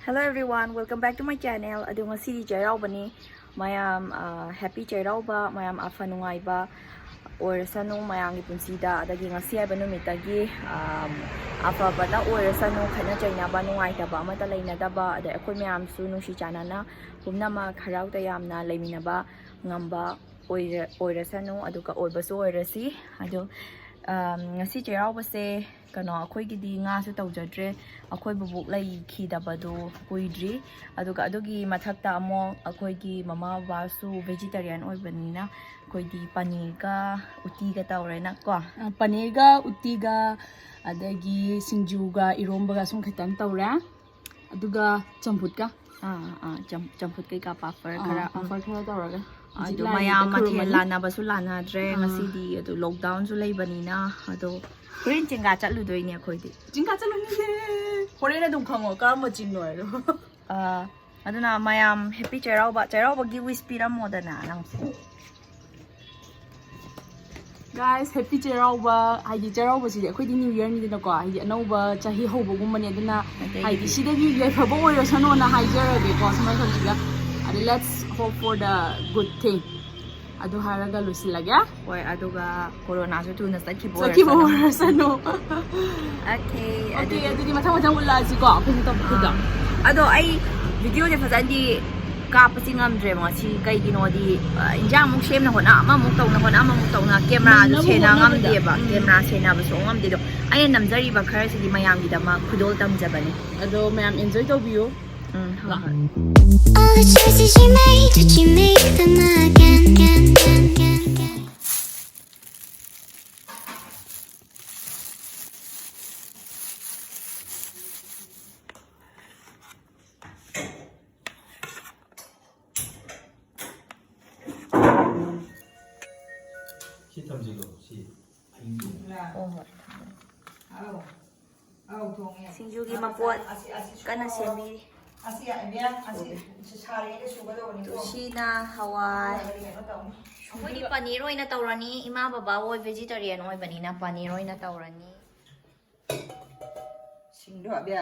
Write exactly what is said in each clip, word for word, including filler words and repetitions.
Hello everyone, welcome back to my channel. ꯑꯗꯣ ꯉꯁꯤꯗꯤ ꯆꯩꯔꯥꯎꯕꯅꯤ꯫ ꯃꯌꯥꯝ, ꯑ, happy ꯆꯩꯔꯥꯎꯕ, ꯃꯌꯥꯝ ꯑꯐ ꯅꯨꯡꯉꯥꯏꯕ ꯑꯣꯏꯔꯁꯅꯨ ꯃꯌꯥꯝꯒꯤ ꯄꯨꯟꯁꯤꯗ꯫ ꯑꯗꯒꯤ ꯉꯁꯤ ꯍꯥꯏꯕ ꯅꯨꯃꯤꯠꯇꯒꯤ, ꯑ, ꯑꯐꯕꯇ ꯑꯣꯏꯔꯁꯅꯨ, ꯈꯠꯅ ꯆꯩꯅꯕ, ꯅꯨꯡꯉꯥꯏꯇꯕ ꯑꯃꯠꯇ ꯂꯩꯅꯗꯕ, ꯑꯗꯩ ꯑꯩꯈꯣꯏ ꯃꯌꯥꯝꯁꯨ ꯅꯨꯡꯁꯤ ꯆꯥꯟꯅꯅ ꯄꯨꯝꯅꯃꯛ ꯍꯔꯥꯎ ꯇꯌꯥꯝꯅ ꯂꯩꯃꯤꯟꯅꯕ ꯉꯝꯕ ꯑꯣꯏꯔ-, ꯑꯣꯏꯔꯁꯅꯨ, ꯑꯗꯨꯒ ꯑꯣꯏꯕꯁꯨ ꯑꯣꯏꯔꯁꯤ꯫ ꯑꯗꯣ, ꯑ, ꯉꯁꯤ ꯆꯩꯔꯥꯎꯕꯁꯦ ꯀꯩꯅꯣ, ꯑꯩꯈꯣꯏꯒꯤꯗꯤ ꯉꯥꯁꯨ ꯇꯧꯖꯗ꯭ꯔꯦ꯫ ꯑꯩꯈꯣꯏ ꯕꯨꯕꯣꯛ ꯂꯩꯈꯤꯗꯕꯗꯣ ꯀꯨꯏꯗ꯭ꯔꯤ꯫ ꯑꯗꯨꯒ ꯑꯗꯨꯒꯤ ꯃꯊꯛꯇ ꯑꯃꯨꯛ ꯑꯩꯈꯣꯏꯒꯤ ꯃꯃꯥ ꯕꯕꯥꯁꯨ vegetarian ꯑꯣꯏꯕꯅꯤꯅ ꯑꯩꯈꯣꯏꯗꯤ ꯄꯅꯤꯔꯒ ꯎꯇꯤꯒ ꯇꯧꯔꯦꯅꯀꯣ꯫ ꯑ, ꯄꯅꯤꯔꯒ ꯎꯇꯤꯒ, ꯑꯗꯒꯤ ꯁꯤꯡꯖꯨꯒ ꯏꯔꯣꯝꯕꯒ ꯁꯨꯝ ꯈꯤꯇꯪ ꯇꯧꯔꯦ꯫ ꯑꯗꯨꯒ ꯆꯝꯐꯨꯠꯀ꯫ ꯑꯥ, ꯑꯥ, ꯆꯝ-, ꯆꯝꯐꯨꯠ ꯀꯩꯀꯥ, ꯄꯥꯐꯔ ꯑꯥ, ꯈꯔ, ꯎꯝ꯫ ꯄꯥꯐꯔ ꯈꯔ ꯇꯧꯔꯒ꯫ ꯍꯧꯖꯤꯛ ꯑꯗꯨ ꯂꯥꯏ ꯃꯌꯥꯝ ꯅꯨꯃꯤꯠꯇ ꯃꯊꯦꯜ ꯈꯨꯔꯨꯝꯃꯅꯤ꯫ ꯂꯥꯟꯅꯕꯁꯨ ꯂꯥꯟꯅꯗ꯭ꯔꯦ ꯑꯥ꯫ ꯉꯁꯤꯗꯤ, ꯑꯗꯨ lockdownꯁꯨ ꯂꯩꯕꯅꯤꯅ꯫ ꯑꯗꯣ ꯍꯣꯔꯦꯟ ꯆꯤꯡꯒꯥ ꯆꯠꯂꯨꯗꯣꯏꯅꯦ ꯑꯩꯈꯣꯏꯗꯤ꯫ ꯆꯤꯡꯒꯥ ꯆꯠꯂꯨꯅꯤꯌꯦ꯫ ꯍꯣꯔꯦꯟ ꯑꯗꯨꯝ ꯈꯪꯉꯣ ꯀꯔꯝꯕ ꯆꯤꯡꯅꯣ ꯍꯥꯏꯗꯣ꯫ ꯑꯥ, ꯑꯗꯨꯅ ꯃꯌꯥꯝ happy ꯆꯩꯔꯥꯎꯕ, ꯆꯩꯔꯥꯎꯕꯒꯤ wish ꯄꯤꯔꯝꯃꯣꯗꯅ ꯅꯪꯁꯨ꯫ Guys, happy ꯆꯩꯔꯥꯎꯕ꯫ ꯍꯥꯏꯗꯤ ꯆꯩꯔꯥꯎꯕꯁꯤꯗꯤ ꯑꯩꯈꯣꯏꯗꯤ new yearꯅꯤꯗꯅꯀꯣ, ꯍꯥꯏꯗꯤ ꯑꯅꯧꯕ ꯆꯍꯤ ꯍꯧꯕꯒꯨꯝꯕꯅꯤ꯫ ꯑꯗꯨꯅ ꯃꯩꯇꯩꯒꯤꯗꯤ꯫ ꯍꯥꯏꯗꯤ ꯁꯤꯗꯒꯤ ꯌꯥꯏꯐꯕ ꯑꯣꯏꯔꯁꯅꯣꯅ ꯍꯥꯏꯖꯔꯒꯦꯀꯣ, ꯁꯨꯃꯥꯏꯅ ꯇꯧꯁꯤꯒ꯫ ꯑꯗ let's hope for the good thing꯫ ꯑꯗꯨ ꯍꯥꯏꯔꯒ ꯂꯣꯏꯁꯤꯜꯂꯒꯦ꯫ ꯍꯣꯏ, ꯑꯗꯨꯒ ꯀꯣꯔꯣꯅꯥꯁꯨ ꯊꯨꯅ ꯆꯠꯈꯤꯕ ꯆꯠꯈꯤꯕ ꯑꯣꯏꯔꯁꯅꯨ꯫ ꯑꯣꯏꯔꯁꯅꯨ꯫ Okay, okay, ꯑꯗꯨꯗꯤ ꯑꯗꯨꯗꯤ ꯃꯊꯪ ꯃꯊꯪ ꯎꯠꯂꯛꯑꯁꯤꯀꯣ, ꯑꯩꯈꯣꯏꯅ ꯇꯧꯕꯗꯨꯗ꯫ ꯑꯥ꯫ ꯑꯗꯣ ꯑꯩ videoꯁꯦ ꯐꯖꯅꯗꯤ ꯀꯥꯞꯄꯁꯤ ꯉꯝꯗ꯭ꯔꯦꯕ ꯉꯁꯤ꯫ ꯀꯩꯒꯤꯅꯣꯗꯤ, ꯑ, ꯏꯟꯖꯥꯡ ꯑꯃꯨꯛ ꯁꯦꯝꯅ ꯍꯣꯠꯅ, ꯑꯃꯃꯨꯛ ꯇꯧꯅ ꯍꯣꯠꯅ, ꯑꯃꯃꯨꯛ ꯇꯧꯅ, cameraꯗꯨ ꯅꯪꯅꯕ ꯁꯦꯟꯅ ꯍꯣꯠꯅꯕꯗ꯫ ꯉꯝꯗꯦꯕ꯫ ꯎꯝ꯫ Camera ꯁꯦꯟꯅꯕꯁꯨ ꯉꯝꯗꯦ꯫ ꯑꯗꯣ ꯑꯩꯅ ꯅꯝꯖꯔꯤꯕ ꯈꯔꯁꯤꯗꯤ ꯃꯌꯥꯝꯒꯤꯗꯃꯛ ꯈꯨꯗꯣꯜ ꯇꯝꯖꯕꯅꯤ꯫ ꯑꯗꯣ ꯃꯌꯥꯝ enjoy ꯇꯧꯕꯤꯌꯨ꯫ ꯎꯝ, ꯍꯣꯏ, ꯂꯥꯛꯑꯣ꯫ ꯍꯣꯏ꯫ All the choices you made, did you make them again? ꯁꯤ ꯊꯝꯖꯤꯜꯂꯣ, ꯁꯤ ꯍꯌꯤꯡ ꯊꯣꯡꯉꯣ꯫ ꯍꯣꯏ, ꯍꯣꯏ꯫ ꯑꯧ꯫ ꯑꯧ, ꯊꯣꯡꯉꯦ꯫ ꯁꯤꯡꯖꯨꯒꯤ ꯃꯄꯣꯠ ꯑꯁꯤ, ꯑꯁꯤ ꯀꯟꯅ ꯁꯨꯔꯣ꯫ ꯁꯦꯝꯕꯤꯔꯤ꯫ ꯑꯁꯤ, ꯏꯕꯦꯝ, ꯑꯁꯤ ꯁꯥꯔꯤꯉꯩꯗ ꯁꯨꯒꯗꯧꯕꯅꯤꯀꯣ꯫ ꯇꯨꯜꯁꯤ ꯍꯋꯥꯏ꯫ ꯑꯗꯨꯒ ꯀꯩꯅꯣ ꯇꯧꯅꯤ꯫ ꯑꯩꯈꯣꯏꯗꯤ ꯄꯅꯤꯔ ꯑꯣꯏꯅ ꯇꯧꯔꯅꯤ꯫ ꯏꯃꯥ ꯕꯕꯥ ꯍꯣꯏ vegetarian ꯑꯣꯏꯕꯅꯤꯅ ꯄꯅꯤꯔ ꯑꯣꯏꯅ ꯇꯧꯔꯅꯤ꯫ ꯁꯤ ꯁꯤꯡꯗꯣ, ꯑꯕꯦ꯫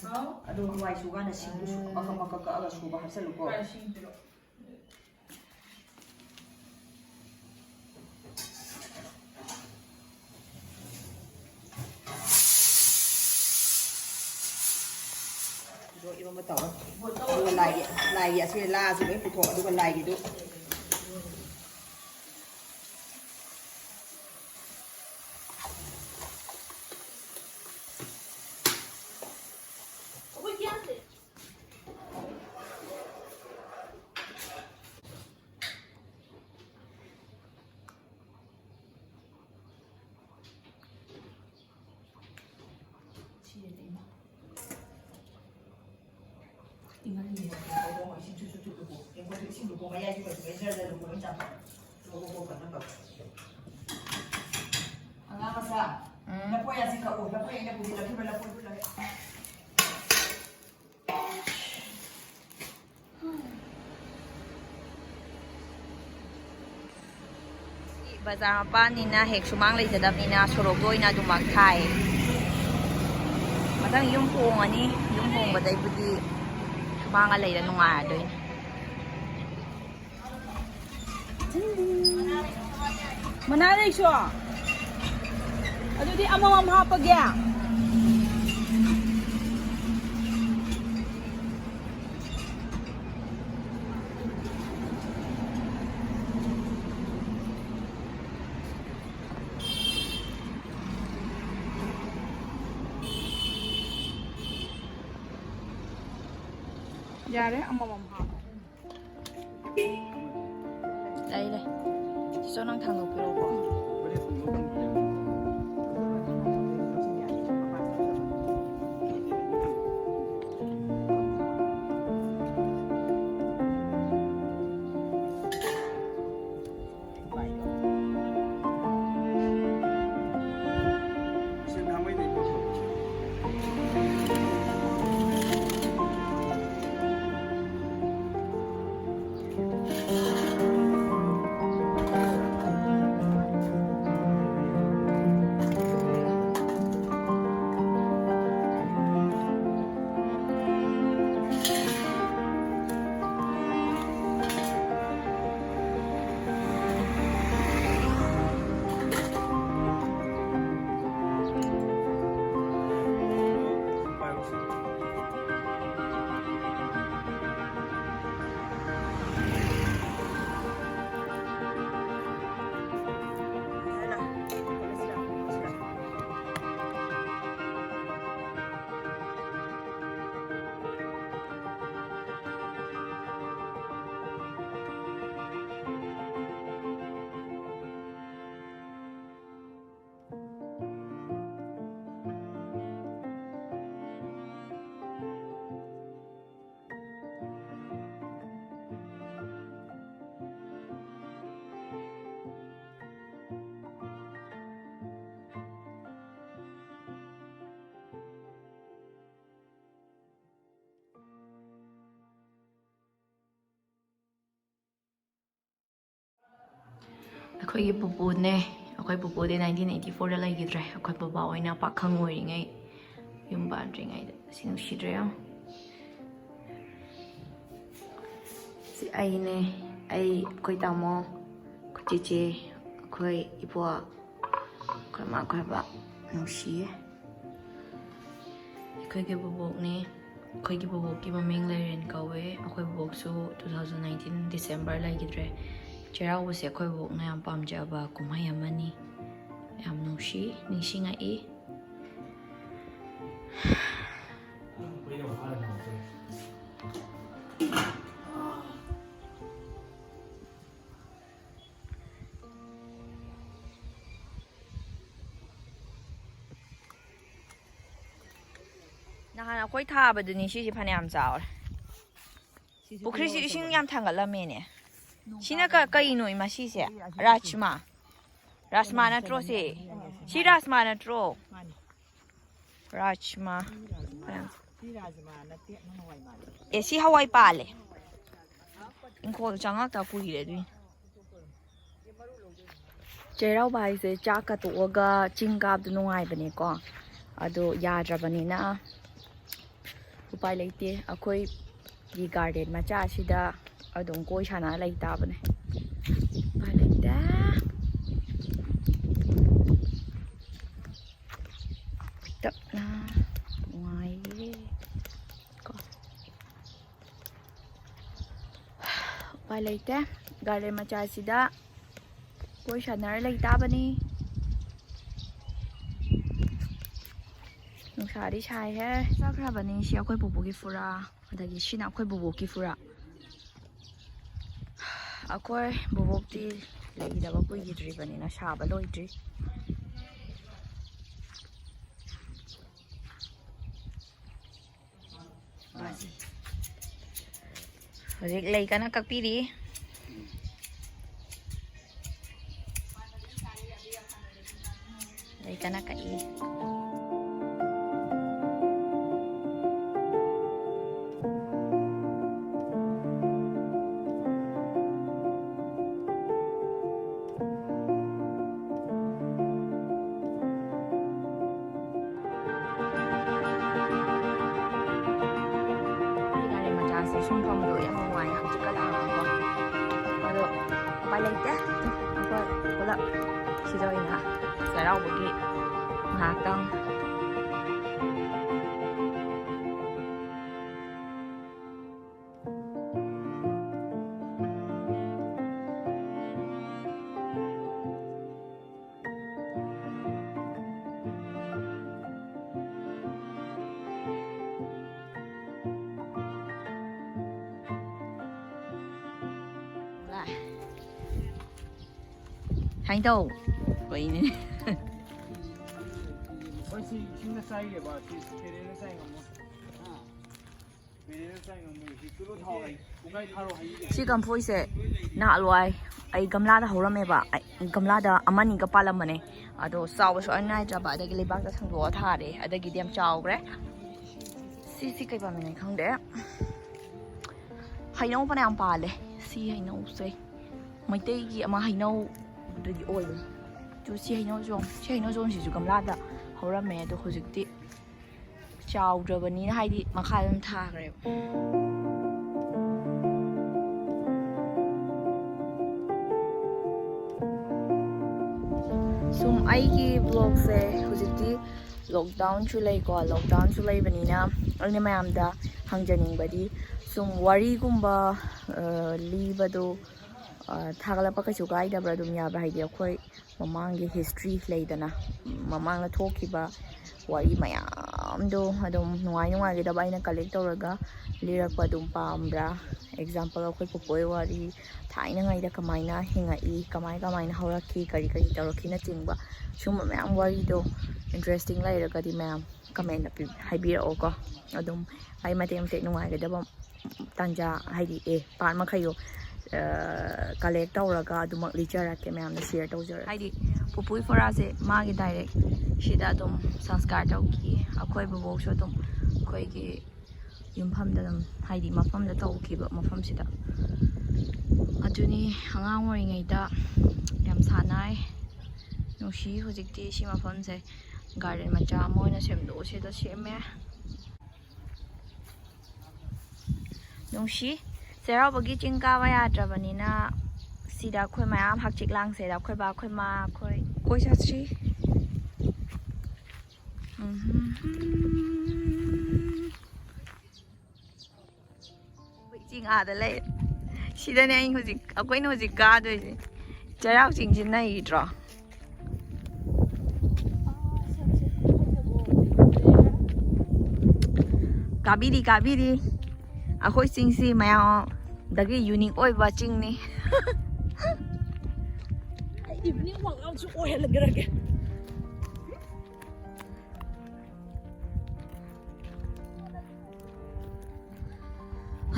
ꯍꯥꯎ꯫ ꯑꯗꯨ ꯍꯋꯥꯏ ꯁꯨꯀꯥꯟꯗ ꯁꯤꯡꯗꯨ ꯁꯨ-, ꯃꯀꯛ ꯃꯀꯛ ꯀꯛꯑꯒ ꯁꯨꯕ ꯍꯥꯞꯆꯜꯂꯨꯀꯣ꯫ ꯍꯣꯏ, ꯁꯤꯡ ꯄꯤꯔꯛꯑꯣ꯫ ꯑꯗꯣ ꯏꯔꯣꯝꯕ ꯇꯧꯔꯣ꯫ ꯑꯗꯨꯒ ꯂꯥꯏꯒꯤ, ꯂꯥꯏꯒꯤ ꯑꯁꯤ ꯂꯥꯁꯤ ꯂꯣꯏ ꯄꯨꯊꯣꯛ, ꯑꯗꯨꯒ ꯂꯥꯏꯒꯤꯗꯨ꯫ ꯑꯉꯥꯡ ꯃꯆꯥ, ꯎꯝ꯫ ꯂꯐꯣꯏ ꯑꯁꯤ ꯀꯛꯎ, ꯂꯐꯣꯏ ꯑꯩꯅ ꯄꯨꯁꯤꯜꯂꯛꯈꯤꯕ ꯂꯐꯣꯏꯗꯨ ꯂꯩ꯫ ꯕꯖꯥꯔ ꯃꯄꯥꯟꯅꯤꯅ ꯍꯦꯛ ꯁꯨꯃꯥꯡ ꯂꯩꯖꯗꯕꯅꯤꯅ ꯁꯣꯔꯣꯛꯇ ꯑꯣꯏꯅ ꯑꯗꯨꯃꯛ ꯊꯥꯏ꯫ ꯃꯊꯪ ꯌꯨꯝ ꯍꯣꯡꯉꯅꯤ, ꯌꯨꯝ ꯍꯣꯡꯕꯗꯩꯕꯨꯗꯤ ꯁꯨꯃꯥꯡꯒ ꯂꯩꯔ ꯅꯨꯡꯉꯥꯏꯔꯗꯣꯏꯅꯤ꯫ ꯃꯅꯥ ꯂꯩꯁꯨ꯫ ꯑꯗꯨꯗꯤ ꯑꯃꯃꯝ ꯍꯥꯞꯄꯒꯦ꯫ ꯌꯥꯔꯦ, ꯑꯃꯃꯝ ꯍꯥꯞꯄꯣ꯫ ꯂꯩ, ꯂꯩ꯫ ꯆꯤꯆꯦ, ꯅꯪ ꯊꯥꯡꯗꯣꯛꯄꯤꯔꯣꯀꯣ꯫ ꯑꯩꯈꯣꯏꯒꯤ ꯄꯨꯄꯨꯅꯦ꯫ ꯑꯩꯈꯣꯏ ꯄꯨꯄꯨꯗꯤ ꯅꯥꯏꯟꯇꯤꯟ ꯑꯩꯠꯇꯤ ꯐꯣꯔꯗ ꯂꯩꯈꯤꯗ꯭ꯔꯦ꯫ ꯑꯩꯈꯣꯏ ꯕꯕꯥ ꯍꯣꯏꯅ ꯄꯥꯈꯪ ꯑꯣꯏꯔꯤꯉꯩ, ꯌꯨꯝ ꯄꯥꯟꯗ꯭ꯔꯤꯉꯩꯗ꯫ ꯁꯤ ꯅꯨꯡꯁꯤꯗ꯭ꯔꯦ ꯌꯦꯡꯉꯣ꯫ ꯁꯤ ꯑꯩꯅꯦ꯫ ꯑꯩ, ꯑꯩꯈꯣꯏ ꯇꯥꯃꯣ, ꯑꯩꯈꯣꯏ ꯆꯦꯆꯦ, ꯑꯩꯈꯣꯏ ꯏꯕꯣꯛ, ꯑꯩꯈꯣꯏ ꯃꯥ, ꯑꯩꯈꯣꯏ ꯕꯥ꯫ ꯅꯨꯡꯁꯤꯌꯦ꯫ ꯑꯩꯈꯣꯏꯒꯤ ꯕꯣꯕꯣꯛꯅꯦ꯫ ꯑꯩꯈꯣꯏꯒꯤ ꯕꯣꯕꯣꯛꯀꯤ ꯃꯃꯤꯡ ꯂꯩꯔꯦꯟ ꯀꯧꯋꯦ꯫ ꯑꯩꯈꯣꯏ ꯕꯣꯕꯣꯛꯁꯨ two thousand nineteen December ꯂꯩꯈꯤꯗ꯭ꯔꯦ꯫ ꯆꯩꯔꯥꯎꯕꯁꯦ ꯑꯩꯈꯣꯏ ꯕꯣꯕꯣꯛꯅ ꯌꯥꯝ ꯄꯥꯝꯖꯕ ꯀꯨꯝꯍꯩ ꯑꯃꯅꯤ꯫ ꯌꯥꯝ ꯅꯨꯡꯁꯤ, ꯅꯤꯡꯁꯤꯡꯉꯛꯏ꯫ ꯅꯍꯥꯟ ꯑꯩꯈꯣꯏ ꯊꯥꯕꯗꯨꯅꯤ ꯁꯤꯁꯦ ꯐꯅꯌꯥꯝ ꯆꯥꯎꯔꯦ꯫ ꯄꯨꯈ꯭ꯔꯤꯁꯤ ꯏꯁꯤꯡ ꯌꯥꯝ ꯊꯥꯡꯒꯠꯂꯝꯃꯦꯅꯦ꯫ ꯁꯤꯅ ꯀ-, ꯀꯩꯅꯣ ꯏꯃꯥ ꯁꯤꯁꯦ? ꯔꯥꯖꯃꯥ꯫ ꯔꯥꯖꯃꯥ ꯅꯠꯇ꯭ꯔꯣ ꯁꯤ? ꯁꯤ ꯔꯥꯖꯃꯥ ꯅꯠꯇ꯭ꯔꯣ? ꯃꯥꯅꯤ꯫ ꯔꯥꯖꯃꯥ꯫ ꯁꯤ ꯔꯥꯖꯃꯥ ꯅꯠꯇꯦ, ꯅꯪ ꯍꯋꯥꯏ ꯃꯥꯜꯂꯦ꯫ ꯑꯦ, ꯁꯤ ꯍꯋꯥꯏ ꯄꯥꯜꯂꯦ꯫ ꯏꯪꯈꯣꯜ ꯆꯪꯉꯛꯇ ꯀꯨꯏꯔꯦ ꯑꯗꯨꯏꯅꯦ꯫ ꯆꯩꯔꯥꯎꯕ ꯍꯥꯏꯁꯦ ꯆꯥꯛꯀ ꯇꯣꯛꯑꯒ ꯆꯤꯡ ꯀꯥꯕꯗꯣ ꯅꯨꯡꯉꯥꯏꯕꯅꯦꯀꯣ꯫ ꯑꯗꯣ ꯌꯥꯗ꯭ꯔꯕꯅꯤꯅ ꯎꯄꯥꯏ ꯂꯩꯇꯦ꯫ ꯑꯩꯈꯣꯏꯒꯤ garden ꯃꯆꯥ ꯑꯁꯤꯗ ꯑꯗꯨꯝ ꯀꯣꯏ ꯁꯥꯟꯅ ꯂꯩ ꯇꯥꯕꯅꯦ꯫ ꯎꯄꯥꯏ ꯂꯩꯇꯦ꯫ ꯇꯞꯅ ꯅꯨꯡꯉꯥꯏꯌꯦ ꯀꯣ꯫ ꯎꯄꯥꯏ ꯂꯩꯇꯦ꯫ Garden ꯃꯆꯥꯁꯤꯗ ꯀꯣꯏ ꯁꯥꯟꯅꯔ ꯂꯩ ꯇꯥꯕꯅꯤ꯫ ꯅꯨꯡꯁꯥꯗꯤ ꯁꯥꯏꯍꯦ꯫ ꯆꯠꯈ꯭ꯔꯕꯅꯤ꯫ ꯁꯤ ꯑꯩꯈꯣꯏ ꯄꯨꯄꯨꯒꯤ ꯐꯨꯔꯥ, ꯑꯗꯒꯤ ꯁꯤꯅ ꯑꯩꯈꯣꯏ ꯕꯨꯕꯣꯛꯀꯤ ꯐꯨꯔꯥ꯫ ꯑꯩꯈꯣꯏ ꯕꯨꯕꯣꯛꯇꯤ ꯂꯩꯈꯤꯗꯕ ꯀꯨꯏꯈꯤꯗ꯭ꯔꯤꯕꯅꯤꯅ ꯁꯥꯕ ꯂꯣꯏꯗ꯭ꯔꯤ꯫ ꯍꯧꯖꯤꯛ ꯂꯩ ꯀꯟꯅ ꯀꯛꯄꯤꯔꯤ꯫ ꯂꯩ ꯀꯟꯅ ꯀꯛꯏ꯫ ꯁꯨꯝꯐꯝꯗꯣ ꯌꯥꯝ ꯅꯨꯡꯉꯥꯏ ꯍꯧꯖꯤꯛꯀ ꯂꯥꯛꯑꯒꯀꯣ꯫ ꯑꯗꯣ ꯎꯄꯥꯏ ꯂꯩꯇꯦ꯫ ꯑꯩꯈꯣꯏ ꯄꯨꯂꯞ ꯁꯤꯗ ꯑꯣꯏꯅ ꯆꯩꯔꯥꯎꯕꯒꯤ ꯉꯥꯏꯍꯥꯛꯇꯪ ꯁꯨꯃꯥꯏꯅ ꯇꯧ꯫ ꯀꯩꯅꯦ? ꯍꯣꯏ, ꯁꯤ ꯏꯁꯤꯡꯅ ꯆꯥꯏꯌꯦꯕ, ꯁꯤ ꯄꯦꯔꯦꯅ ꯆꯥꯏ ꯉꯝꯃꯣꯏ꯫ ꯄꯦꯔꯦꯅ ꯆꯥꯏ ꯉꯝꯃꯣꯏ꯫ ꯁꯤ ꯆꯨꯔꯨ ꯊꯥꯎ ꯍꯩ, ꯄꯨꯡꯈꯥꯏ ꯊꯥꯔꯣ ꯍꯩ꯫ ꯁꯤ ꯀꯝꯐꯣꯏꯁꯦ ꯅꯍꯥꯟꯋꯥꯏ ꯑꯩ ꯒꯝꯂꯥꯗ ꯍꯧꯔꯝꯃꯦꯕ꯫ ꯑꯩ ꯒꯝꯂꯥꯗ ꯑꯃꯅꯤꯒ ꯄꯥꯜꯂꯝꯕꯅꯦ꯫ ꯑꯗꯣ ꯆꯥꯎꯕ ꯁꯨꯡꯅꯥꯏ ꯅꯥꯏꯗ꯭ꯔꯕ꯫ ꯑꯗꯒꯤ ꯂꯩꯕꯥꯛꯇ ꯊꯥꯡꯗꯣꯛꯑ ꯊꯥꯔꯦ꯫ ꯑꯗꯒꯤꯗꯤ ꯌꯥꯝ ꯆꯥꯎꯈ꯭ꯔꯦ꯫ ꯁꯤꯁꯤ ꯀꯩ ꯄꯥꯝꯕꯤꯅꯣ ꯈꯪꯗꯦ꯫ ꯍꯩꯅꯧ ꯐꯅꯌꯥꯝ ꯄꯥꯜꯂꯦ꯫ ꯁꯤ ꯍꯩꯅꯧꯁꯦ ꯃꯩꯇꯩꯒꯤ ꯑꯃ ꯍꯩꯅꯧꯗꯨꯗꯤ ꯑꯣꯏꯕꯅꯤ꯫ ꯑꯗꯨ ꯁꯤ ꯍꯩꯅꯧꯁꯨ, ꯁꯤ ꯍꯩꯅꯧꯁꯨ ꯁꯤꯁꯨ ꯒꯝꯂꯥꯗ ꯍꯧꯔꯝꯃꯦ꯫ ꯑꯗꯣ ꯍꯧꯖꯤꯛꯇꯤ ꯆꯥꯎꯗ꯭ꯔꯕꯅꯤꯅ, ꯍꯥꯏꯗꯤ, ꯃꯈꯥꯗ ꯑꯗꯨꯝ ꯊꯥꯈ꯭ꯔꯦꯕ꯫ ꯁꯨꯝ ꯑꯩꯒꯤ ꯕ꯭ꯂꯣꯒꯁꯦ ꯍꯧꯖꯤꯛꯇꯤ ꯂꯣꯛꯗꯥꯎꯟꯁꯨ ꯂꯩꯀꯣ꯫ ꯂꯣꯛꯗꯥꯎꯟꯁꯨ ꯂꯩꯕꯅꯤꯅ ꯑꯩꯅ ꯃꯌꯥꯝꯗ ꯍꯪꯖꯅꯤꯡꯕꯗꯤ, ꯁꯨꯝ ꯋꯥꯔꯤꯒꯨꯝꯕ, ꯑ, ꯂꯤꯕꯗꯣ, ꯑ, ꯊꯥꯒꯠꯂꯛꯄ ꯀꯩꯁꯨ ꯀꯥꯏꯗꯕ꯭ꯔꯥ? ꯑꯗꯨꯝ ꯌꯥꯕ꯭ꯔꯥ? ꯍꯥꯏꯗꯤ ꯑꯩꯈꯣꯏ ꯃꯃꯥꯡꯒꯤ ꯍꯤꯁꯇ꯭ꯔꯤ ꯂꯩꯗꯅ, ꯃꯃꯥꯡꯗ ꯊꯣꯛꯈꯤꯕ ꯋꯥꯔꯤ ꯃꯌꯥꯝꯗꯣ, ꯑꯗꯨꯝ ꯅꯨꯡꯉꯥꯏ ꯅꯨꯡꯉꯥꯏꯒꯗꯕ ꯑꯩꯅ ꯀꯂꯦꯛ ꯇꯧꯔꯒ ꯂꯤꯔꯛꯄ ꯑꯗꯨꯝ ꯄꯥꯝꯕ꯭ꯔꯥ? ꯑꯦꯛꯖꯥꯝꯄꯜ, ꯑꯩꯈꯣꯏ ꯄꯨꯄꯨꯒꯤ ꯋꯥꯔꯤ, ꯊꯥꯏꯅꯉꯩꯗ ꯀꯃꯥꯏꯅ ꯍꯤꯡꯉꯛꯏ, ꯀꯃꯥꯏ ꯀꯃꯥꯏꯅ ꯍꯧꯔꯛꯈꯤ, ꯀꯔꯤ ꯀꯔꯤ ꯇꯧꯔꯛꯈꯤꯅꯆꯤꯡꯕ, ꯁꯨꯝꯕ ꯃꯌꯥꯝ ꯋꯥꯔꯤꯗꯣ ꯏꯟꯇꯔꯦꯁꯇꯤꯡ ꯂꯩꯔꯒꯗꯤ ꯃꯌꯥꯝ ꯀꯃꯦꯟꯗ ꯄꯤ-, ꯍꯥꯏꯕꯤꯔꯛꯑꯣꯀꯣ꯫ ꯑꯗꯨꯝ ꯑꯩ ꯃꯇꯦꯛ ꯃꯇꯦꯛ ꯅꯨꯡꯉꯥꯏꯒꯗꯕ ꯇꯥꯟꯖꯥ, ꯍꯥꯏꯗꯤ, ꯑꯦ, ꯄꯥꯔꯠ ꯃꯈꯩꯗꯣ, ꯑ, ꯀꯂꯦꯛ ꯇꯧꯔꯒ ꯑꯗꯨꯃꯛ ꯂꯤꯖꯔꯛꯀꯦ, ꯃꯌꯥꯝꯗ ꯁꯤꯌꯔ ꯇꯧꯖꯔꯛꯀꯦ꯫ ꯍꯥꯏꯗꯤ, ꯄꯨꯄꯨꯒꯤ ꯐꯣꯔꯥꯁꯦ ꯃꯥꯒꯤ ꯗꯥꯏꯔꯦꯛ ꯁꯤꯗ ꯑꯗꯨꯝ ꯁꯪꯁꯀꯥꯔ ꯇꯧꯈꯤ꯫ ꯑꯩꯈꯣꯏ ꯕꯨꯕꯣꯛꯁꯨ ꯑꯗꯨꯝ ꯑꯩꯈꯣꯏꯒꯤ ꯌꯨꯝꯐꯝꯗ ꯑꯗꯨꯝ, ꯍꯥꯏꯗꯤ, ꯃꯐꯝꯗ ꯇꯧꯈꯤꯕ, ꯃꯐꯝꯁꯤꯗ꯫ ꯑꯗꯨꯅꯤ, ꯑꯉꯥꯡ ꯑꯣꯏꯔꯤꯉꯩꯗ ꯌꯥꯝ ꯁꯥꯟꯅꯩ, ꯅꯨꯡꯁꯤ꯫ ꯍꯧꯖꯤꯛꯇꯤ ꯁꯤ ꯃꯐꯝꯁꯦ ꯒꯥꯔꯗꯦꯟ ꯃꯆꯥ ꯑꯃ ꯑꯣꯏꯅ ꯁꯦꯝꯗꯣꯛꯑꯁꯦꯗ ꯁꯦꯝꯃꯦ꯫ ꯅꯨꯡꯁꯤ꯫ ꯆꯩꯔꯥꯎꯕꯒꯤ ꯆꯤꯡ ꯀꯥꯕ ꯌꯥꯗ꯭ꯔꯕꯅꯤꯅ ꯁꯤꯗ ꯑꯩꯈꯣꯏ ꯃꯌꯥꯝ ꯍꯛꯆꯤꯛ ꯂꯥꯡꯁꯦꯗ ꯑꯩꯈꯣꯏ ꯕꯥ ꯑꯩꯈꯣꯏ ꯃꯥ ꯑꯩꯈꯣꯏ ꯀꯣꯏ ꯆꯠꯁꯤ꯫ ꯎꯝ꯫ ꯆꯤꯡ ꯑꯥꯗ ꯂꯩ꯫ ꯁꯤꯗꯅꯦ ꯑꯩ ꯍꯧꯖꯤꯛ ꯑꯩꯈꯣꯏꯅ ꯍꯧꯖꯤꯛ ꯀꯥꯗꯣꯏꯁꯦ꯫ ꯆꯩꯔꯥꯎ ꯆꯤꯡꯁꯤ ꯅꯩꯗ꯭ꯔꯣ? ꯀꯥꯕꯤꯔꯤ ꯀꯥꯕꯤꯔꯤ꯫ ꯑꯩꯈꯣꯏ ꯆꯤꯡꯁꯤ ꯃꯌꯥꯝꯗꯒꯤ ꯌꯨꯅꯤꯛ ꯑꯣꯏꯕ ꯆꯤꯡꯅꯤ꯫ ꯏꯚꯤꯅꯤꯡ ꯋꯥꯛ ꯑꯥꯎꯠꯁꯨ ꯑꯣꯏꯍꯜꯂꯒꯦ꯫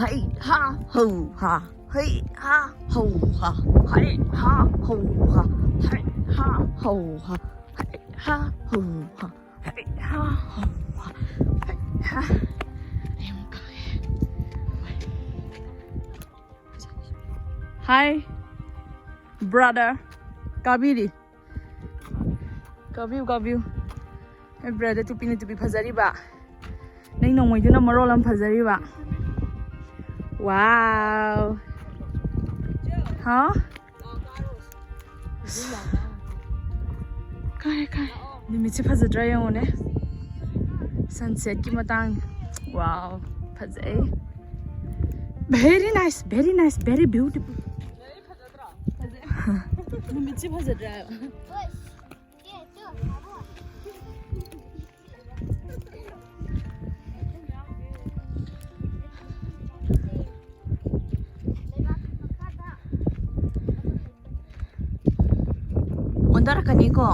ꯍꯩ ꯍꯥ ꯍꯧ ꯍꯥ꯫ ꯍꯩ ꯍꯥ ꯍꯧ ꯍꯥ꯫ ꯍꯩ ꯍꯥ ꯍꯧ ꯍꯥ꯫ ꯍꯩ ꯍꯥ ꯍꯧ ꯍꯥ꯫ ꯍꯩ ꯍꯥ ꯍꯧ ꯍꯥ꯫ ꯍꯩ ꯍꯥ ꯍꯧ ꯍꯥ꯫ ꯍꯩ ꯍꯥ꯫ ꯑꯩ ꯑꯃꯨꯛ ꯀꯥꯎꯔꯦ꯫ Hi brother. ꯀꯥꯕꯤꯔꯤ꯫ ꯀꯥꯕꯤꯌꯨ ꯀꯥꯕꯤꯌꯨ꯫ ꯑꯩ ꯕ꯭ꯔꯗꯔ ꯇꯨꯄꯤꯅ ꯇꯨꯄꯤ ꯐꯖꯔꯤꯕ꯫ ꯅꯪ ꯅꯣꯡꯃꯩꯗꯨꯅ ꯃꯔꯣꯜ ꯑꯃ ꯐꯖꯔꯤꯕ꯫ ꯋꯥꯎ꯫ ꯍꯥ꯫ ꯀꯥꯏ ꯀꯥꯏ꯫ ꯅꯨꯃꯤꯠꯁꯦ ꯐꯖꯗ꯭ꯔꯥ ꯌꯦꯡꯉꯨꯅꯦ꯫ ꯁꯟꯁꯦꯠꯀꯤ ꯃꯇꯥꯡ꯫ ꯋꯥꯎ꯫ ꯐꯖꯩ꯫ Very nice, very nice, very beautiful. ꯅꯨꯃꯤꯠꯁꯦ ꯐꯖꯗ꯭ꯔꯥ ꯍꯥꯏꯕ? ꯑꯣꯟꯊꯔꯛꯀꯅꯤꯀꯣ꯫